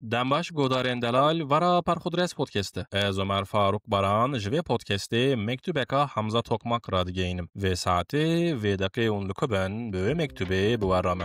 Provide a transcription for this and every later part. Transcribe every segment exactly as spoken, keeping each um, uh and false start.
Dem baş, godarên delal, vara Perxudres Podcast e. Ez Omer Faruk Baran ji vê podcastê mektubeka Hamza Tokmak radigeyînim. Vê saetê, vê deqê hûn li ku bin, bi wê mektubê bi we re me.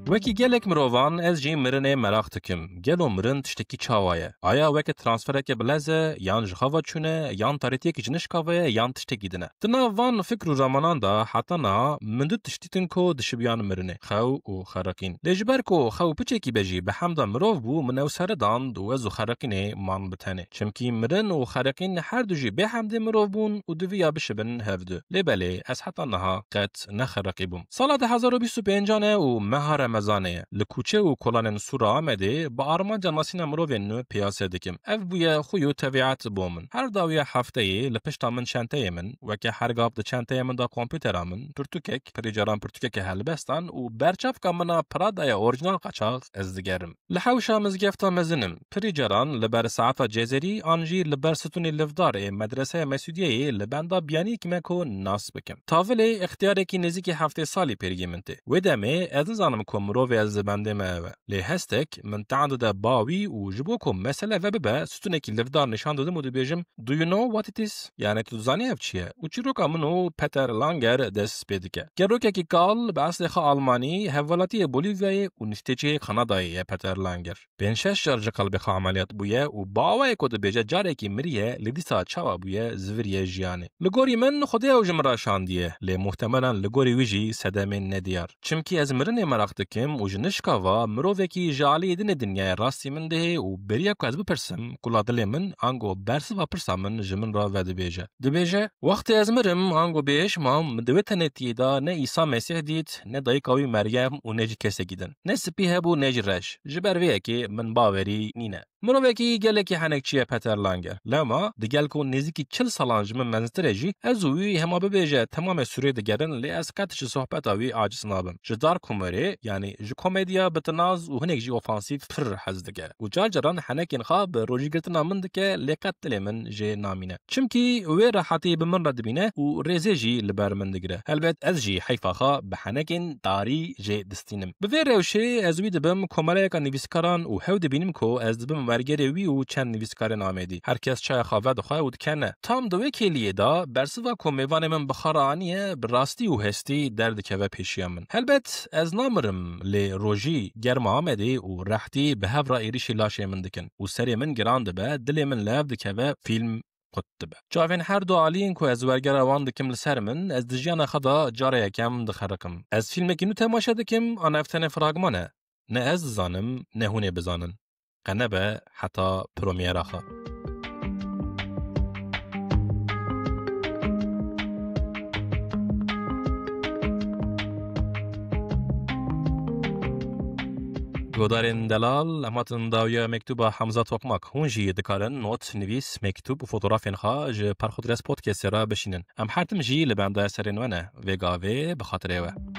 Wekî gelek mirovan ez jî mirinê meraq dikim. Gelo mirin tiştekî çawa ye? Aya weke transfereke bilez e, yan ji xwe ve çûne, yan tarîtiyekî ji nişka ve ye, yan tiştekî din e? Di nav van fikr û ramanan de heta niha min du tiştî din ku dişibiyan mirinê, xew û xeriqîn. Lê ji ber ku xew piçekî be jî bi hemda mirov bû, min ew seridan û ez û xeriqînê man bi tenê. Çimkî mirin û xeriqîn her du jî bê hemdê mirov bûn û diviya bişibin hevdu. Lê belê, ez heta niha qet nexeriqî bûm. Sala du hezar û bîst û pêncan e û meha Remezanê ye. Li kûçe û kolanên Sûra Amedê bi armanca nasîna mirovên nû piyase dikim. Ev bûye xwî û tevîet bo min. Her dawiya hefteyê li pişta min çenteyê min, weke her gap di çenteyê min de kompûtera min, pirtûkek, pirî caran pirtûkeke helbestan û berçavka min a Prada ya orîjinal qaçax ez digerim. Li hewşa mizgefta mezin im. Pirî caran li ber saeta cezerî an jî li ber stûnê livdar ê medreseya Mesûdiyeyê li benda biyanîyekî me ku nas bikim. Tavilê extiyarekî nêzîkî heftê salî pêrgê min tê. Wê demê ez nizanim ku mirovê ez li bendê me ev e. Lê hestek min tean dide ba wî û ji bo ku mesele vebibe, stûnekî livdar nîşan didim û dibêjim, "Do you know what it is?" Yani tu dizanî ev çi ye? Û çîroka min û Peter Langer dest pê dike. Gerokekî kal, bi eslê xwe Almanî, hevwelatiyê Bolîvyayê û niştecihê Kanadayê ye Peter Langer. Pênc şeş car ji qelbê xwe emeliyat bûye û bi awayê ku dibêje carekî miriye, lê dîsa çawa bûye, ziviriye jiyanê. Li gorî min, Xwedê ew ji min re şandiye, lê muhtemelan li gorî wî jî sedemên nediyar. Çimkî ez mirinê meraq dikim û ji nişka va mirovekî ji aliyê din ê dinyayê rastî min dihê û beriya ku ez bipirsim, kula dilê min, ango bersiva pirsa min ji min re vedibêje. Dibêje, "Wextê ez mirim, ango bêhêş mam, min di wê tenêtiyê de ne Îsa Mesîh dît, ne dayika wî Meryem û ne jî kesekî din. Ne spî hebû, ne jî reş. Ji ber vê yekê min bawerî nîne." Mirovekî gelekî henekçî ye Peter Langer. Lema, digel ku nêzîkî çil salan ji min mezintir e jî, ez û wî hema bibêje temamê Sûriyê digerin, lê ez qet ji sohbeta wî aciz nabim. Ji dar komerê, yanî ji komedya bi tinaz û hinek jî ofansîf pir hez dike. Û car caran henekên xwe bi rojîgirtina min dike, lê qet dilê min jê namîne. Çimkî wê rehetî bi min re dibîne û rêzê jî li ber min digire. Helbet ez jî heyfa xwe bi henekên tarî jê distînim. Bi vê rewşê ez wî dibim komeleyeka nivîskaran û hew dibînim ku ez dibim wergerê wî û çend nivîskarên Amedî. Her kes çaya xwe vedixwe û dikene. Tam di wê kêliyê de bersiva ku mêvanê min bi xwe re aniye, bi rastî û hestî derdikeve pêşiya min. Helbet ez namirim, lê rojî germa Amedê û rehtî bi hev re êrîşî laşê min dikin û serê min giran dibe, dilê min li hev dikeve, fîlm qut dibe. Çavên her du aliyên ku ez wergera wan dikim li ser min, ez di jiyana xwe de cara yekem dixeriqim. Ez fîlmekî nû temaşe dikim, an ev tenê fragman e? Ne ez dizanim, ne hûn ê bizanin. Qe nebe heta promyera xwe. Godarên delal, em hatin dawiya mektuba Hamza Tokmak. Hûn jî dikarin not, nivîs, mektub û fotografên xwe ji Perxudres Podcastê re bişînin. Em her tim jî li benda eserên we ne. Vê gavê bi xatirê we.